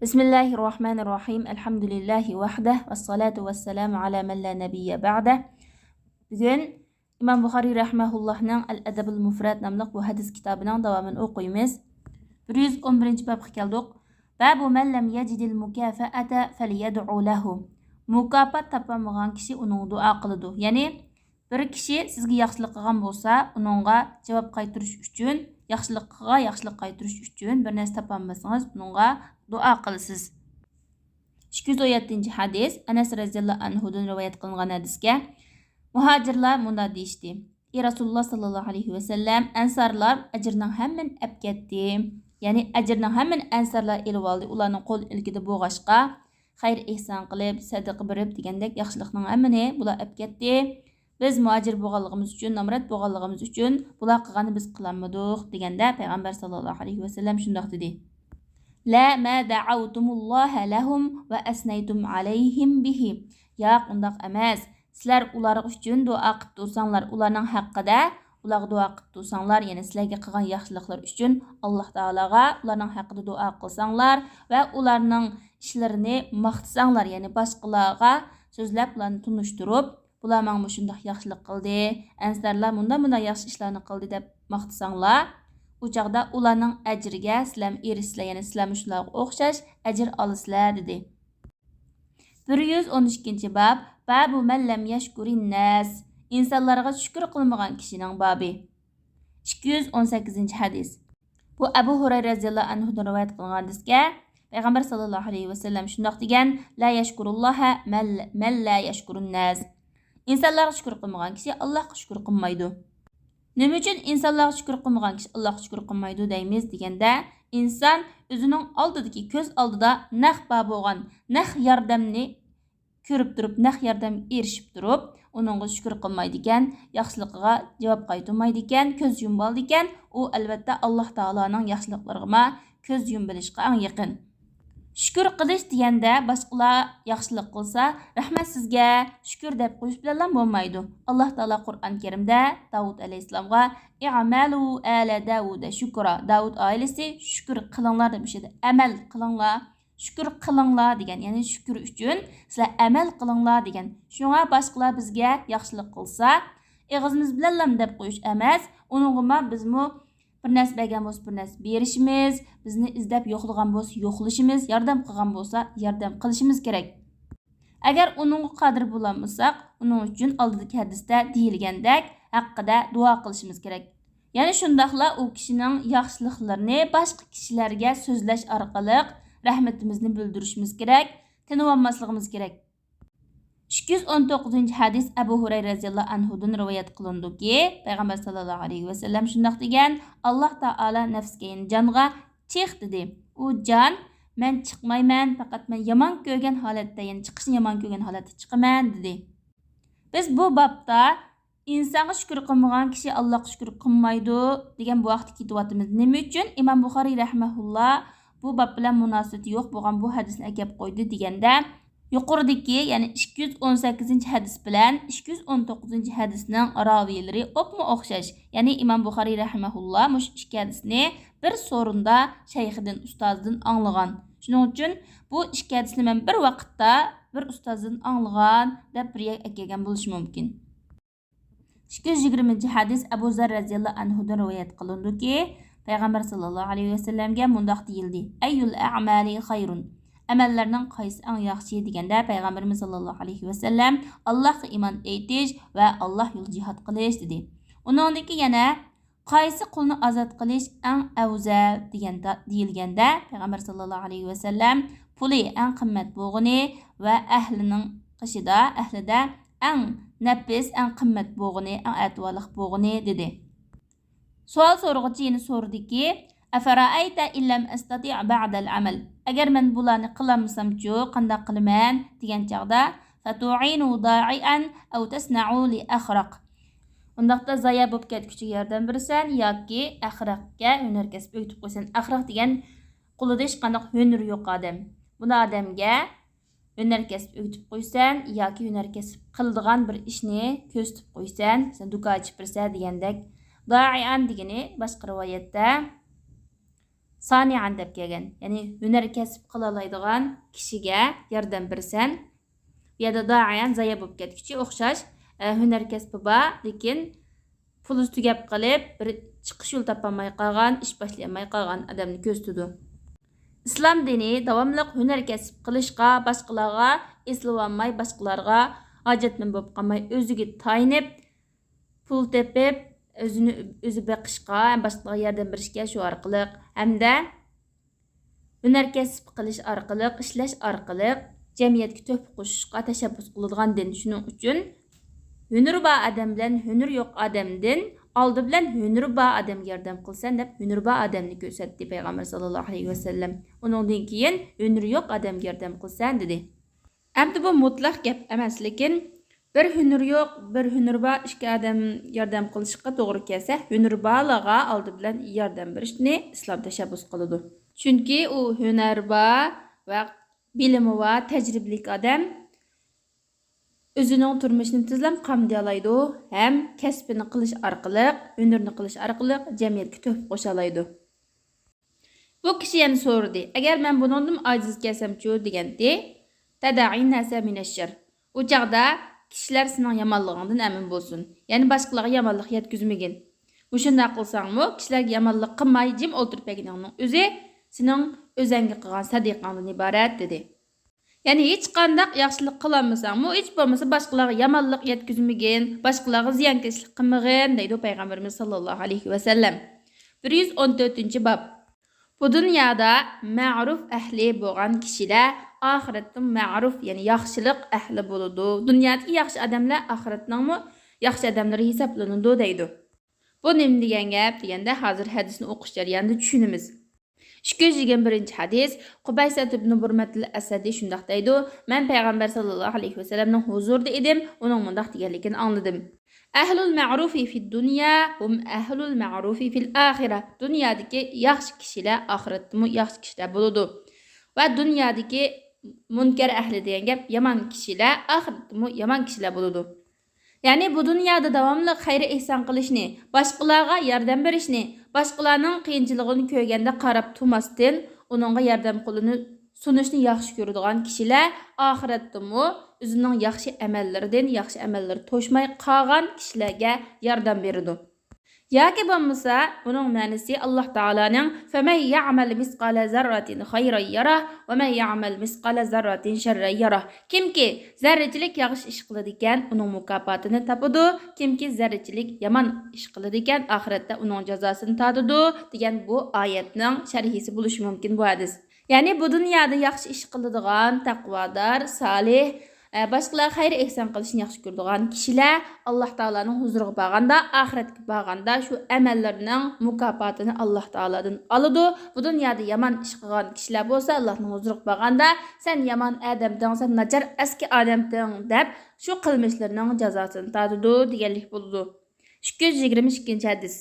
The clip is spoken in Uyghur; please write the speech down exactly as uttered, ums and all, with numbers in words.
بىسمىللاھىررەھمانىررەھىم. ئەلھەمدۇلىللاھى ۋەھدەھ، ۋەسسالاتۇ ۋەسسالامۇ ئالا مەن لا نەبىييە بەئدەھ. بۈگۈن ئىمام بۇخارىي رەھىمەھۇللاھنىڭ ئەل ئەدەبۇل مۇفرەد ناملىق بۇ ھەدىس كىتابىنىڭ داۋامىنى ئوقۇيمىز. بىر يۈز ئون بىرىنچى بابقا كەلدۇق. بابۇ مەن لەم يەجىدىل مۇكافەئەتە فەليەدئۇ لەھۇ. مۇكاپات تاپالمىغان كىشى ئۇنىڭغا دۇئا قىلىدۇ. يەنى بىر كىشى سىزگە ياخشىلىق قىلغان بولسا، ئۇنىڭغا جاۋاب قايتۇرۇش ئۈچۈن، ياخشىلىقىغا ياخشىلىق قايتۇرۇش ئۈچۈن بىر نەرسە تاپالمىسىڭىز، ئۇنىڭغا دۇئا قىلىسىز. ئىككى يۈز ئون يەتتىنچى ھەدىس، ئەنەس رەزىياللاھۇ ئەنھۇدىن رىۋايەت قىلىنغان ھەدىسكە، مۇھاجىرلار مۇنداق دېيىشتى: ئى رەسۇلۇللا ساللاللاھۇ ئەلەيھى ۋەسەللەم، ئەنسارلار ئەجرىنىڭ ھەممىنى ئەپ كەتتى. يەنى ئەجرىنىڭ ھەممىنى ئەنسارلار ئېلىۋالدى، ئۇلارنىڭ قول ئىلكىدە بولغاچقا، خەير ئېھسان قىلىپ، سەدىقە بېرىپ دېگەندەك ياخشىلىقنىڭ ھەممىنى بۇلار ئەپ كەتتى. بىز مۇھاجىر بولغانلىقىمىز ئۈچۈن، نامرات بولغانلىقىمىز ئۈچۈن بۇلار قىلغاننى بىز قىلالمىدۇق دېگەندە، پەيغەمبەر ساللاللاھۇ ئەلەيھى ۋەسەللەم شۇنداق دېدى: لا ما دەئەۋتۇمۇللاھە لەھۇم ۋە ئەسنەيتۇم ئەلەيھىم بىھى. ياق، ئۇنداق ئەمەس. سىلەر ئۇلار ئۈچۈن دۇئا قىلىپ تۇرساڭلار، ئۇلارنىڭ ھەققىدە ئۇلارغا دۇئا قىلىپ تۇرساڭلار، يەنى سىلەرگە قىلغان ياخشىلىقلىرى ئۈچۈن ئاللاھ تائالاغا ئۇلارنىڭ ھەققىدە دۇئا قىلساڭلار ۋە ئۇلارنىڭ ئىشلىرىنى ماختىساڭلار، يەنى باشقىلارغا سۆزلەپ، ئۇلارنى تونۇشتۇرۇپ، بۇلار ماڭا مۇشۇنداق ياخشىلىق قىلدى، ئەنسارلار مۇنداق مۇنداق ياخشى ئىشلارنى قىلدى دەپ ماختىساڭلار، ئۇ چاغدا ئۇلارنىڭ ئەجرىگە سىلەرمۇ ئېرىشىسىلەر، يەنى سىلەرمۇ شۇلارغا ئوخشاش ئەجىر ئالىسىلەر، دېدى. بىر يۈز ئون ئىككىنچى باب، بابۇ مەن لەم يەشكۇرىنناس. ئىنسانلارغا شۈكۈر قىلمىغان كىشىنىڭ بابى. ئىككى يۈز ئون سەككىزىنچى ھەدىس. بۇ ئەبۇ ھۇرەيرە رەزىياللاھۇ ئەنھۇدىن رىۋايەت قىلىنغان ھەدىسكە، پەيغەمبەر ساللاللاھۇ ئەلەيھى ۋەسەللەم شۇنداق دېگەن: لا يەشكۇرۇللاھە مەن، مەن لا يەشكۇرۇنناس. ئىنسانلارغا شۈكۈر قىلمىغان كىشى ئاللاھقا شۈكۈر قىلمايدۇ. نېمە ئۈچۈن ئىنسانلارغا شۈكۈر قىلمىغان كىشى ئاللاھقا شۈكۈر قىلمايدۇ دەيمىز دېگەندە، ئىنسان ئۆزىنىڭ ئالدىدىكى، كۆز ئالدىدا نەق بار بولغان نەق ياردەمنى كۆرۈپ تۇرۇپ، نەق ياردەمگە ئېرىشىپ تۇرۇپ، ئۇنىڭغا شۈكۈر قىلمايدىكەن، ياخشىلىقىغا جاۋاب قايتۇرمايدىكەن، كۆز يۇمۇۋالىدىكەن، ئۇ ئەلۋەتتە ئاللاھ تائالانىڭ ياخشىلىقلىرىغىمۇ كۆز يۇمۇۋېلىشقا ئەڭ يېقىن. شۈكۈر قىلىش دېگەندە، باشقىلار ياخشىلىق قىلسا، رەھمەت سىزگە، شۈكۈر دەپ قويۇش بىلەنلا بولمايدۇ. ئاللاھ تائالا قۇرئان كەرىمدە داۋۇت ئەلەيھىسسالامغا ئىئمەلۇ ئەلە داۋۇدە شۈكرا، داۋۇت ئائىلىسى شۈكۈر قىلىڭلار دېمىشىدۇ. ئەمەل قىلىڭلار، شۈكۈر قىلىڭلار دېگەن، يەنى شۈكۈر ئۈچۈن سىلەر ئەمەل قىلىڭلار دېگەن. شۇڭا باشقىلار بىزگە ياخشىلىق قىلسا، ئېغىزىمىز بىلەنلا دەپ قويۇش ئەمەس، ئۇنىڭغىمۇ بىزمۇ بىر نەرسە بەرگەن بولسا، بىر نەرسە بېرىشىمىز، بىزنى ئىزدەپ يوقلىغان بولسا، يوقلىشىمىز، ياردەم قىلغان بولسا، ياردەم قىلىشىمىز كېرەك. ئەگەر ئۇنىڭغا قادىر بولالمىساق، ئۇنىڭ ئۈچۈن ئالدىدىكى ھەدىستە دېيىلگەندەك ھەققىدە دۇئا قىلىشىمىز كېرەك. يەنە شۇنداقلا ئۇ كىشىنىڭ ياخشىلىقلىرىنى باشقا كىشىلەرگە سۆزلەش ئارقىلىق رەھمىتىمىزنى بىلدۈرۈشىمىز كېرەك، تىنىۋالماسلىقىمىز كېرەك. ئىككى يۈز ئون توققۇزىنچى ھەدىس، ئەبۇ ھۇرەيرە رەزىياللاھۇ ئەنھۇدىن رىۋايەت قىلىنىدۇكى، پەيغەمبەر ساللاللاھۇ ئەلەيھى ۋەسەللەم شۇنداق دېگەن: ئاللاھ تائالا نەپسكە، يەنى جانغا چىق دېدى. ئۇ جان، مەن چىقمايمەن، پەقەت مەن يامان كۆرگەن ھالەتتە، يەنى چىقىشنى يامان كۆرگەن ھالەتتە چىقىمەن دېدى. بىز بۇ بابتا ئىنسانغا شۈكۈر قىلمىغان كىشى ئاللاھقا شۈكۈر قىلمايدۇ دېگەن بۇ ھەقتە كېتىۋاتىمىز. نېمە ئۈچۈن؟ ئىمام بۇخارىي رەھىمەھۇللا بۇ باب بىلەن مۇناسىۋىتى يوق بولغان بۇ ھەدىسنى ئەكەپ قويدى دېگەندە، يۇقىرىدىكى، يەنى ئىككى يۈز ئون سەككىزىنچى ھەدىس بىلەن ئىككى يۈز ئون توققۇزىنچى ھەدىسنىڭ راۋىيلىرى ئوپمۇ ئوخشاش. يەنى ئىمام بۇخارىي رەھىمەھۇللا مۇشۇ ئىككى ھەدىسنى بىر سورۇندا شەيخىدىن، ئۇستازىدىن ئاڭلىغان. شۇنىڭ ئۈچۈن بۇ ئىككى ھەدىسنى مەن بىر ۋاقىتتا بىر ئۇستازدىن ئاڭلىغان دەپ بىر يەرگە ئەكەلگەن بولۇشى مۇمكىن. ئىككى يۈز يىگىرمىنچى ھەدىس، ئەبۇ زەر رەزىياللاھۇ ئەنھۇدىن رىۋايەت قىلىنىدۇكى، پەيغەمبەر ساللاللاھۇ ئەلەيھى ۋەسەللەمگە مۇنداق دېيىلدى: ئەييۇل ئەئمالى خەيرۇن؟ ئەمەللەرنىڭ قايسى ئەڭ ياخشى دېگەندە، پەيغەمبىرىمىز ساللاللاھۇ ئەلەيھى ۋەسەللەم، ئاللاھقا ئىمان ئېيتىش ۋە ئاللاھ يولىدا جىھاد قىلىش دېدى. ئۇنىڭدىن كېيىن يەنە، قايسى قۇلنى ئازاد قىلىش ئەڭ ئەۋزەل دېگەندە، دېيىلگەندە، پەيغەمبەر ساللاللاھۇ ئەلەيھى ۋەسەللەم، پۇلى ئەڭ قىممەت بولغىنى ۋە ئەھلىنىڭ قېشىدا، ئەھلىدە ئەڭ نەپىس، ئەڭ قىممەت بولغىنى، ئەڭ ئەتىۋارلىق بولغىنى دېدى. سوئال سورىغۇچى يەنە سورىدىكى، ئەفەرائەيتە ئىن لەم ئەستەتىئ بەئدەل ئەمەل؟ ئەگەر مەن بۇلارنى قىلالمىسامچۇ، قانداق قىلىمەن؟ دېگەن چاغدا، فتعين ضائعا أو تصنع لأخرق. ئۇنداقتا زايا بولۇپ كەتكۈچىگە ياردەم بېرىسەن ياكى ئەخرەقكە ھۈنەر كەسىپ ئۆگىتىپ قويىسەن. ئەخرەق دېگەن قولىدا ھېچقانداق ھۈنىرى يوق ئادەم. بۇنداق ئادەمگە ھۈنەر كەسىپ ئۆگىتىپ قويىسەن ياكى ھۈنەر كەسىپ قىلىدىغان بىر ئىشنى كۆرسىتىپ قويىسەن. مەسىلەن، دۇكان ئېچىپ بېرىسەن دېگەندەك. ضائعا دېگىنى باشقا رىۋايەتتە سانىئەن دەپ كەلگەن، يەنى ھۈنەر كەسىپ قىلالايدىغان كىشىگە ياردەم بېرىسەن. بۇ يەردە دائىئەن زايە بولۇپ كەتكۈچى ئوخشاش، ئە، ھۈنەر كەسپى بار، لېكىن پۇلى تۈگەپ قېلىپ، بىر چىقىش يولى تاپالماي قالغان، ئىش باشلىيالماي قالغان ئادەمنى كۆرسىتىدۇ. ئىسلام دىنى داۋاملىق ھۈنەر كەسىپ قىلىشقا، باشقىلارغا ئېسىلىۋالماي، باشقىلارغا ھاجەتمەن بولۇپ قالماي، ئۆزىگە تايىنىپ، پۇل تېپىپ، ئۆزىنى ئۆزى بېقىشقا ھەم باشقىلارغا ياردەم بېرىشكە شۇ ئارقىلىق ھەمدە ھۈنەر كەسىپ قىلىش ئارقىلىق، ئىشلەش ئارقىلىق جەمئىيەتكە تۆھپە قوشۇشقا تەشەببۇس قىلىدىغان دىن. شۇنىڭ ئۈچۈن ھۈنىرى بار ئادەم بىلەن ھۈنىرى يوق ئادەمدىن ئالدى بىلەن ھۈنىرى بار ئادەمگە ياردەم قىلسەن دەپ، ھۈنىرى بار ئادەمنى كۆرسەتتى پەيغەمبەر ساللاللاھۇ ئەلەيھى ۋەسەللەم. ئۇنىڭدىن كېيىن ھۈنىرى يوق ئادەمگە ياردەم قىلسەن دېدى. ئەمدى بۇ مۇتلەق گەپ ئەمەس، لېكىن بىر ھۈنىرى يوق، بىر ھۈنىرى بار ئىككى ئادەم ياردەم قىلىشقا توغرا كەلسە، ھۈنىرى بارلارغا ئالدى بىلەن ياردەم بېرىشنى ئىسلام تەشەببۇس قىلىدۇ. چۈنكى ئۇ ھۈنەر بار ۋە بىلىمى بار، تەجرىبىلىك ئادەم ئۆزىنىڭ تۇرمۇشىنى تېزلا قامدىيالايدۇ ھەم كەسپىنى قىلىش ئارقىلىق، ھۈنىرىنى قىلىش ئارقىلىق جەمئىيەتكە تۆھپە قوشالايدۇ. بۇ كىشى يەنە سورىدى، ئەگەر مەن بۇنىڭدىن ئاجىز كەلسەمچۇ؟ دېگەنتى، تەدەئى نەسە مىنەششەر. ئۇ چاغدا كىشىلەر سېنىڭ يامانلىقىڭدىن ئەمىن بولسۇن. يەنى باشقىلارغا يامانلىق يەتكۈزمىگىن. مۇشۇنداق قىلساڭمۇ، كىشىلەرگە يامانلىق قىلماي، جىم ئولتۇرۇپ بەرگىنىڭنىڭ ئۆزى سېنىڭ ئۆزەڭگە قىلغان سەدىقەڭدىن ئىبارەت، دېدى. يەنى ھېچقانداق ياخشىلىق قىلالمىساڭمۇ، ھېچ بولمىسا باشقىلارغا يامانلىق يەتكۈزمىگىن، باشقىلارغا زىيانكەشلىك قىلمىغىن، دەيدۇ پەيغەمبىرىمىز ساللاللاھۇ ئەلەيھى ۋەسەللەم. بىر يۈز ئون تۆتىنچى باب. بۇ دۇنيادا مەرۇپ ئەھلى بولغان كىشىلەر ئاخىرەتتىمۇ مەرۇپ، يەنى ياخشىلىق ئەھلى بولىدۇ. دۇنيادىكى ياخشى ئادەملەر ئاخىرەتنىڭمۇ ياخشى ئادەملىرى ھېسابلىنىدۇ، دەيدۇ. بۇ نېمە دېگەن گەپ دېگەندە، ھازىر ھەدىسنى ئوقۇش جەريانىدا چۈشىنىمىز. ئىككى يۈز يىگىرمە بىرىنچى ھەدىس، قۇبەيسەت ئىبنى بۇرمەتىل ئەسەدى شۇنداق دەيدۇ، مەن پەيغەمبەر ساللاللاھۇ ئەلەيھى ۋەسەللەمنىڭ ھۇزۇرىدا ئىدىم، ئۇنىڭ مۇنداق دېگەنلىكىنى ئاڭلىدىم. ئەھلۇل مەرۇفى فىد دۇنيا ھۇم ئەھلۇل مەرۇفى فىل ئاخىرە. دۇنيادىكى ياخشى كىشىلەر ئاخىرەتتىمۇ ياخشى كىشىلەر بولىدۇ. ۋە دۇنيادىكى مۇنكەر ئەھلى دېگەن گەپ، يامان كىشىلەر ئاخىرەتتىمۇ يامان كىشىلەر بولىدۇ. يەنى بۇ دۇنيادا داۋاملىق خەير ئېھسان قىلىشنى، باشقىلارغا ياردەم بېرىشنى، باشقىلارنىڭ قىيىنچىلىقىنى كۆرگەندە قاراپ تۇرماستىن، ئۇنىڭغا ياردەم قولىنى سۇنۇشنى ياخشى كۆرىدىغان كىشىلەر ئاخىرەتتىمۇ ئۆزىنىڭ ياخشى ئەمەللىرىدىن، ياخشى ئەمەللىرى توشماي قالغان كىشىلەرگە ياردەم بېرىدۇ. ياكى بولمىسا، بۇنىڭ مەنىسى ئاللاھ تائالانىڭ، فَمَن يَعْمَلْ مِثْقَالَ ذَرَّةٍ خَيْرًا يَرَهُ وَمَن يَعْمَلْ مِثْقَالَ ذَرَّةٍ شَرًّا يَرَهُ. كىمكى زەررىچىلىك ياخشى ئىش قىلىدىكەن، ئۇنىڭ مۇكاپاتىنى تاپىدۇ، كىمكى زەررىچىلىك يامان ئىش قىلىدىكەن، ئاخىرەتتە ئۇنىڭ جازاسىنى تارتىدۇ، دېگەن بۇ ئايەتنىڭ شەرھىسى بولۇشى مۇمكىن بۇ ھەدىس. يەنى بۇ دۇنيادا ياخشى ئىش قىلىدىغان، تەقۋادار، سالىھ، ئە، باشقىلارغا خەير ئېھسان قىلىشنى ياخشى كۆرىدىغان كىشىلەر ئاللاھ تائالانىڭ ھۇزۇرىغا بارغاندا، ئاخىرەتكە بارغاندا شۇ ئەمەللىرىنىڭ مۇكاپاتىنى ئاللاھ تائالادىن ئالىدۇ. بۇ دۇنيادا يامان ئىش قىلغان كىشىلەر بولسا ئاللاھنىڭ ھۇزۇرىغا بارغاندا، سەن يامان ئادەمدىڭ، سەن ناچار ئەسكى ئادەمدىڭ دەپ شۇ قىلمىشلىرىنىڭ جازاسىنى تارتىدۇ دېگەنلىك بولىدۇ. ئىككى يۈز يىگىرمە ئىككىنچى ھەدىس.